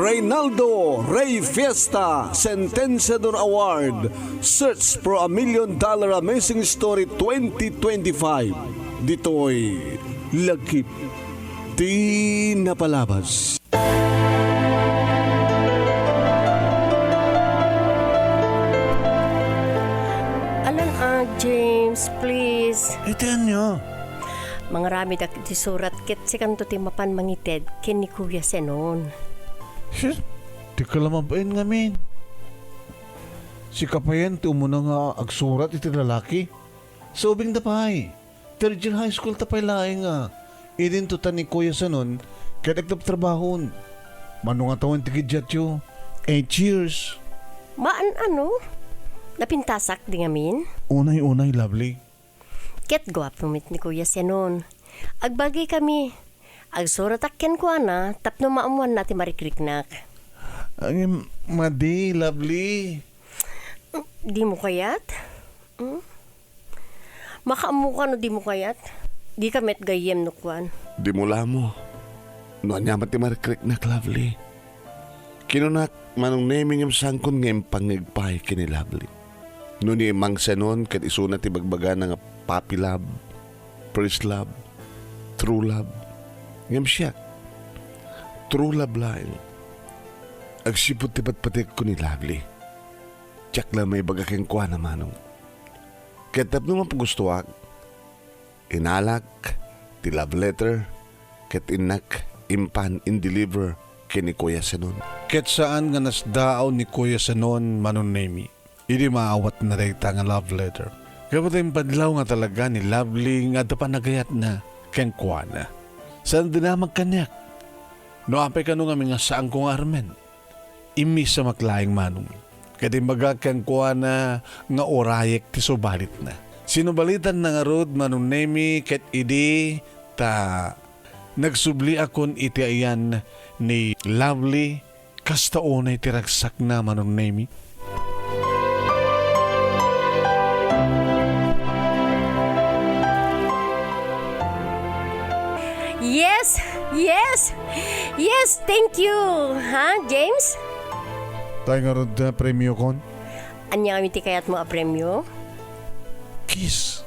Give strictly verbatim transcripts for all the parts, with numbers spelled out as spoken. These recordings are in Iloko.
Reynaldo Rey Fiesta Sentenciador Award, Search for a Million Dollar Amazing Story twenty twenty-five. Ditoy Lagip ti Napalabas. Alan, ah, James, please. Iti ania? Mangaramid ak iti surat ket sikanto ti mapan mangited ken ni Kuya Senon. Sus, ti kalamab-en ngamin. Sika payen ti umuna nga agsurat iti lalaki. Sa ubingda pay, third year high school ta pay laeng nga idinto ta ni Kuya Senon ket agtrabtrabahon. Mano nga tawen ti kiddiatyo? Eight years. Maan-ano? Napintasak di ngamin? Unay-unay, Lovely. Ket guapo met ni Kuya Senon. Agbagikami. Agsuratak kenkuana tapno maammoanna ti marikriknak. Ngem, madi, Lovely. Dimo kayat? Hmm? Makaammoka no dimo kayat? Dika met gayyem no kuan. Dimo la ammo no ania met ti marikriknak, Lovely. Kinunak, Manong Nemi, ngem saankon nga impangngeg pay ken ni Lovely. No ni Mang Senon ket isuna ti bagbagana nga puppy love, first love, true love. Ngem siak, true love laeng. Agsipud ti patpatekko ni Lovely, diak la maibaga kenkuana, Manong. Ket tapno mapagustoak, inalak ti love letter ket innak impan in-deliver ken ni Kuya Senon. Ket saan nga nasdaaw ni Kuya Senon, Manong Nemi, idi maawatna dayta nga love letter. Ket impadlaw nga talaga ni Lovely nga adda panagayatna kenkuana. Saan dinamag kaniak? No apay kano ngamin nga saanko nga armen? Immisamak laeng, Manong. Ket imbagak kenkuana nga urayek ti subalitna. Sinubalitanna ngarud, Manong Nemi, ket idi ta nagsubliakon iti ayan ni Lovely, kasta unay ti ragsakna, Manong Nemi. Yes! Yes! Yes! Thank you! Ha, James? Tay ngarud, ah, premio kon? Ania ngamin ti kayatmo a premio? Kiss.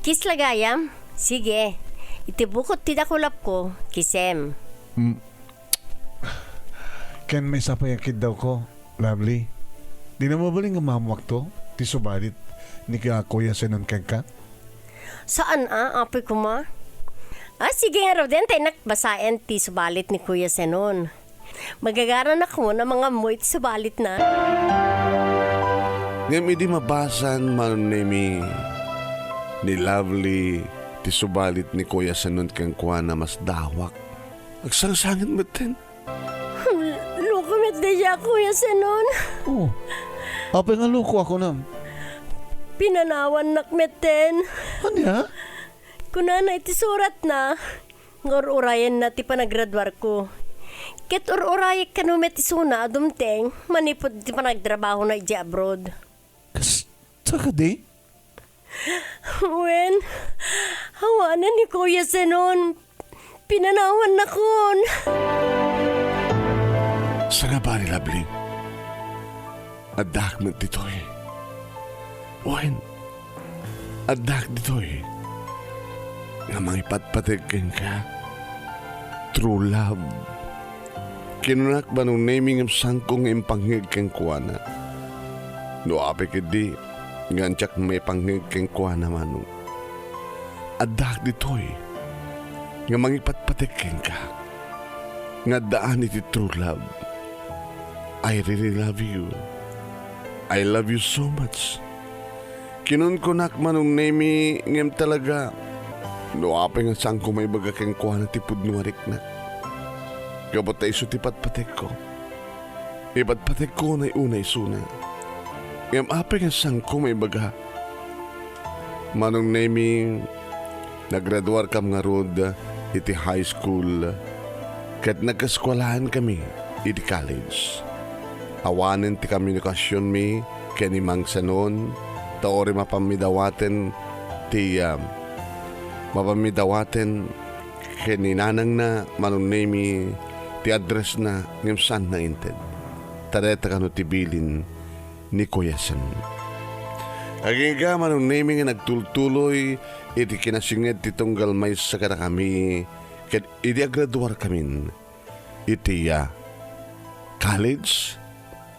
Kiss la gayam? Sige. Iti bukod ti dakulapko, kissem. Mm. Ken maysa pay a kiddawko, Lovely. Dina mabalin nga maammoakto ti subalit ni ka-, Kuya Senon kenka? Saan a, apoy koma. Ah, sige ngaruden, ta innak basaen ti subalit ni Kuya Senon. Magagaranak a mangammo iti subalitna. Ngem idi mabasan, Manong Nemi, ni Lovely ti subalit ni Kuya Senon kenkuana, masdaawak. Agsangsangit metten. Loko met dayta, Kuya Senon. Oh, apay nga loko a kunam? Pinanawannak metten. Ania? Kunana iti suratna nga ur-urayenna ti panagraduarko. Ket ur-urayek kano met isuna a dumteng manipud ti panagtrabahona idiay abroad. Kasta kadi? Wen, awanen ni Kuya Senon. Pinanawannakon. Sangabari, Lovely. Addaak met ditoy. Wen, addaak ditoy nga mangipatpateg kenka. True love. Kinunak, Manong Nemi, ngem saanko nga impangngeg kenkuana. No apay ketdi nga diak maipangngeg kenkuana, Manong. Addaak ditoy nga mangipatpateg kenka nga addaan iti true love. I really love you. I love you so much. Kinunkunak, Manong Nemi, ngem talaga, no apay nga saanko maibaga kenkuana ti pudno a riknak. Gapu ta isu ti patpatekko. Ipatpatekko unay-una isuna. Ngem apay nga saanko maibaga? Manong Nemi, nagraduarkam ngarud iti high school ket nagkaeskuelaankami iti college. Awanen ti komunikasionmi ken ni Mang Senon, ta uray mapanmi dawaten ti, ah, mapanmi dawaten ken ni nanangna, Manong Nemi, ti addressna ngem saanna inted. Ta dayta kano ti bilin ni Kuya Senon. Agingga, Manong Nemi, nga nagtultuloy iti kinasinged ti tunggal maysa kadakami ket idi agraduarkamin iti, ah, college,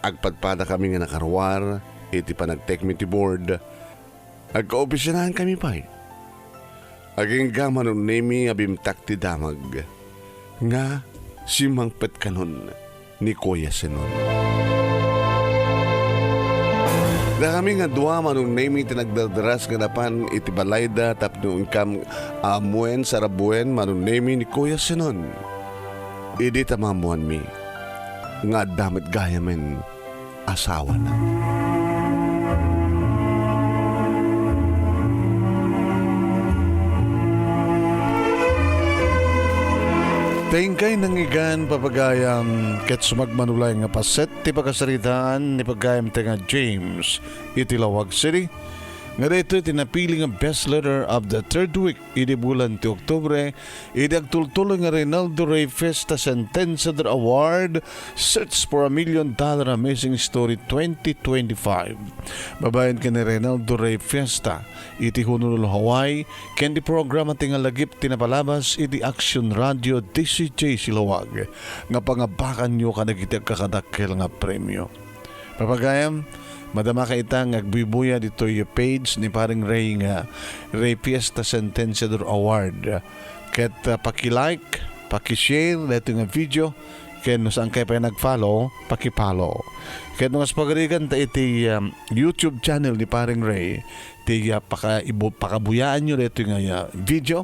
agpadpadakami nga nakaruar iti panagtekmi ti board. Agkaopisinankami pay. Agingga, Manong Nemi, a bimtak ti damag nga simmangpet kanon ni Kuya Senon. Dakami nga dua, Manong Nemi, ti nagdardaras nga napan iti balayda tapno inkam a ammuen, sarabuen, Manong Nemi, ni Kuya Senon. Idi ta maammuanmi nga adda met gayamen asawana. Ta inkay nangngegan, papagayam, ket sumagmamano laeng nga paset ti pakasaritaan ni pagayam ti nga James iti Laoag City, nga daytoy ti napili nga best letter of the third week idi bulan ti Oktubre, idi agtultuloy nga Reynaldo Rey Fiesta Sentenciador Award, Search for a Million Dollar Amazing Story twenty twenty-five. Babaen ken ni Reynaldo Rey Fiesta iti Honolulu, Hawaii, ken ti programa ti nga lagip ti napalabas iti Action Radio D C J Silaoag nga pangabakanyo kadagiti agkakadakkel nga premio. Papagayam, madamaka ita nga agbuybuya ditoy page ni Paring Ray nga Ray Fiesta Sentenciador Award. Ket, ah, paki-like, paki-share daytoy nga video, ken no saankay pay nag-follow, paki-follow. Ket no kas pagarigan ta iti, um, YouTube channel ni Paring Ray, ti, ah, pakaibu-, pakabuyaanyo daytoy nga, ah, video,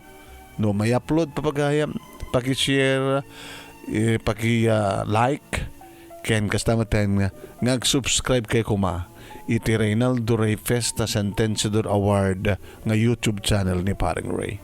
no may-upload, papagayam, paki-share, eh, paki, ah, like, ken kasta met nga, nga ag-subscribe kay koma iti Reynaldo Rey Fiesta Sentenciador Award nga YouTube channel ni Paring Ray.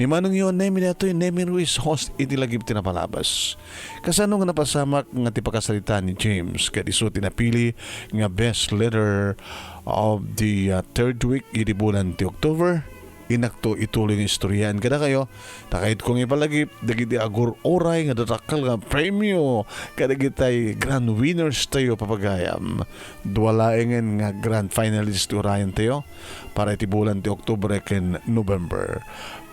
Ni Manong Yon Nemi daytoy, Nemi Ruiz, host iti lagip ti napalabas. Kasano nga napasamak nga ti pakasaritaan ni James, ket isu ti napili nga best letter of the, uh, third week idi bulan ti October. Inakto ituloy nga istoryaen kadakayo, ta kayatko nga ipalagip dagiti agur-uray nga dadakkel nga premio kadagitay grand winners tayo, papagayam. Dua laengen nga grand finalist ti urayen tayo para iti bulan ti Oktubre ken November.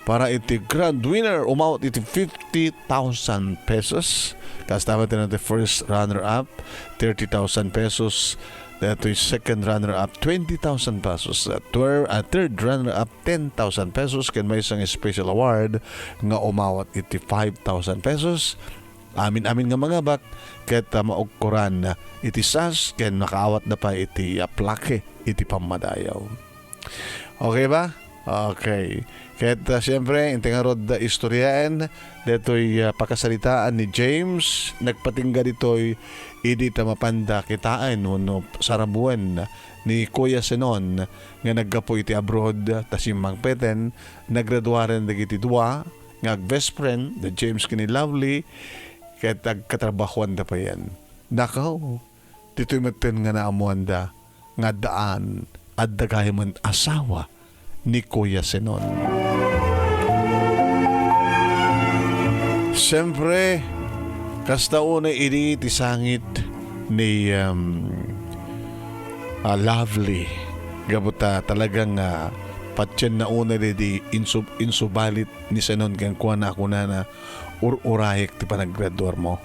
Para iti grand winner, umawat iti fifty thousand pesos. Kasta met ti first runner-up, thirty thousand pesos. Daytoy second runner-up, twenty thousand pesos. Uh, twer-, uh, third runner-up, ten thousand pesos. Ken maysa nga special award nga umawat iti five thousand pesos. Amin-amin nga mangabak ket, ah, maukkoran iti sas ken makaawatda pay iti, ah, plaque iti pammadayaw. Okay ba? Okay. Ket, ah, siyempre, inti ngarud istoryaen daytoy, ah, pakasaritaan ni James. Nagpatingga ditoy idi ta mapanda kitaen wenno sarabuen ni Kuya Senon nga naggapu iti abroad ta simmangpeten, nagraduaren dagiti dua nga ag-best friend, da James ken ni Lovely, ket agkatrabahoanda payen. Nakaw, ditoy metten nga naammoanda nga addaan, adda gayamen asawa ni Kuya Senon. Siyempre, kasta unay idi ti sangit ni, um, ah, Lovely. Gapu ta talagang, ah, patienna unay di insub-, insubalit ni Senon kenkuana a kunana, "Ur-urayek ti panagraduarmo.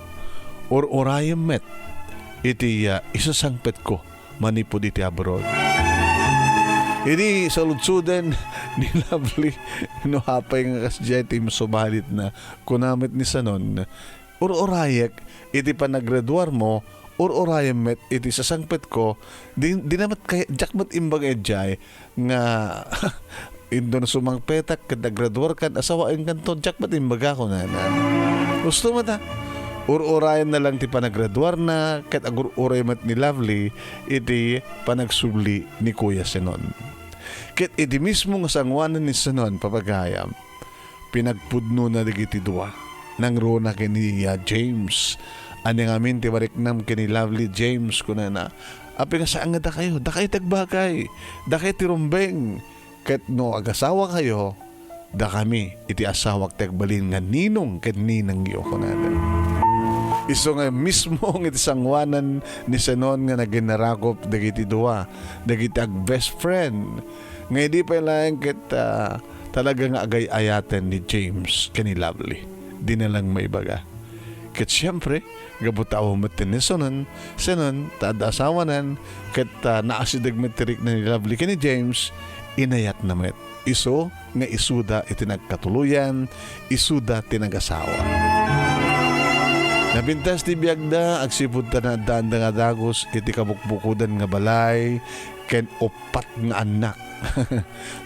Ur-urayem met iti, ah, isasangpetko manipud iti abroad." Idi saludsoden ni Lovely, no apay nga kasdiay ti insubalitna, kuna met ni Senon, "Ur-urayek iti panagraduarmo, ur-urayem met iti sasangpetko." Di, di na met kay-, diak met imbaga idiay nga, "Inton sumangpetak ket agraduarkan, asawaenkanto." Diak met imbaga, kunana. Husto met, ah. Ur-urayenna lang ti panagraduarna, ket agur-uray met ni Lovely iti panagsubli ni Kuya Senon. Ket iti mismo nga sangoanan ni Senon, papagayam, pinagpudnona dagiti dua. Nangruna ken ni, ah, James. "Ania ngamin ti mariknam ken ni Lovely, James?" kunana. "Apay nga saan nga dakayo? Dakay ti agbakay. Dakay ti rumbeng. Ket no agasawakayo, dakami iti asawak ti agbalin nga ninong ken ninangyo," kunana. Isu nga mismo nga iti sangoanan ni Zenon nga nagin narakop dagiti dua, dagiti ag-best friend. Nga idi pay laeng ket, ah, talaga nga agay-ayaten ni James ken ni Lovely. Dina lang maibaga. Ket siempre, gapu ta awan met ti ni Zenon, Zenon, ta adda asawanan, ket, ah, naasideg met ti rikna ni Lovely ken ni James, inayatna met. Isu nga isuda iti nagkatuloyan, isuda ti nagasawa. Napintas ti biagda, agsipud ta naaddaanda nga dagus iti kabukbukodan nga balay ken uppat nga annak.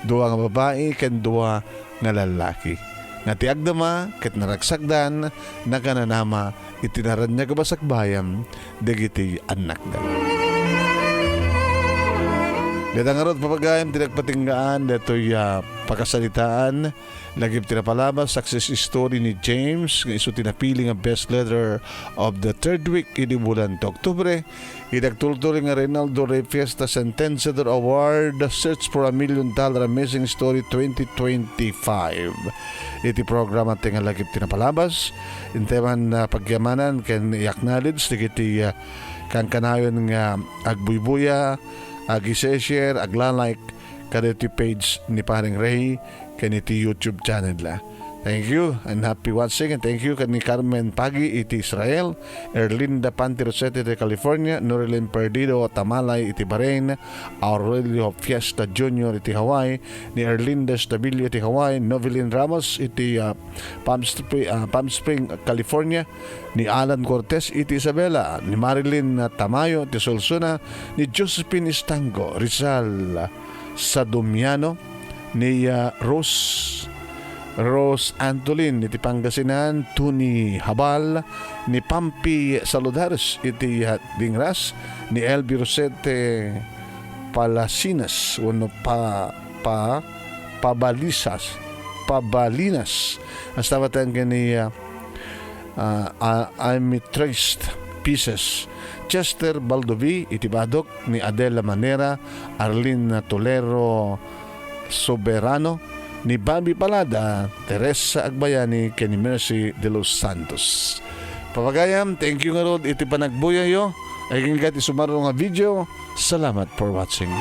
Dua nga babai ken dua nga lallaki. Nga ti agdama ket naragsakdan, nakananama iti naraniag a basagbayam dagiti annakda. Dayta ngarud, papagayam, ti nagpatinggaan daytoy a pakasaritaan, lagip ti napalabas, success story ni James, nga isu ti napili nga best letter of the third week idi bulan ti Oktubre, idi agtultuloy nga Reynaldo Rey Fiesta Sentenciador Award, Search for a Million Dollar Amazing Story twenty twenty-five. Iti programa ti nga lagip ti napalabas, intay man, ah, pagyamanan ken i-acknowledge dagiti, ah, kankanayon nga agbuybuya, agi-share, agla-like kadagiti page ni Pareng Rey ken iti YouTube channel la. Thank you and happy watching, and thank you ken ni Carmen Pagi iti Israel, Erlinda Panti Rosete iti California, Norilyn Perdido Tamalay iti Bahrain, Aurelio Fiesta Junior iti Hawaii, ni Erlinda Stabilio iti Hawaii, Novelyn Ramos iti, ah, Palm Spri-, ah, Palm Spring, California, ni Alan Cortez iti Isabela, ni Marilyn Tamayo iti Solsona, ni Josephine Estango, Rizal, Sadomiano, ni, ah, Rose, Rose Antolin iti Pangasinan, Tony Habal, ni Pampi Saludares iti, ah, Dingras, ni Elvie Rosete Palasinas, wenno Pa-, Pa-, Pabalisas, Pabalinas. Hasta met ken ni, ah, ah, a-, Amethyst Pieces, Chester Baldovi iti Badoc, ni Adela Manera, Arlene Tolero Soberano, ni Bobby Palada, Teresa Agbayani, ken ni Mercy de los Santos. Papagayam, thank you ngarud iti panagbuyayo. Agingga ti sumaruno nga video. Salamat for watching.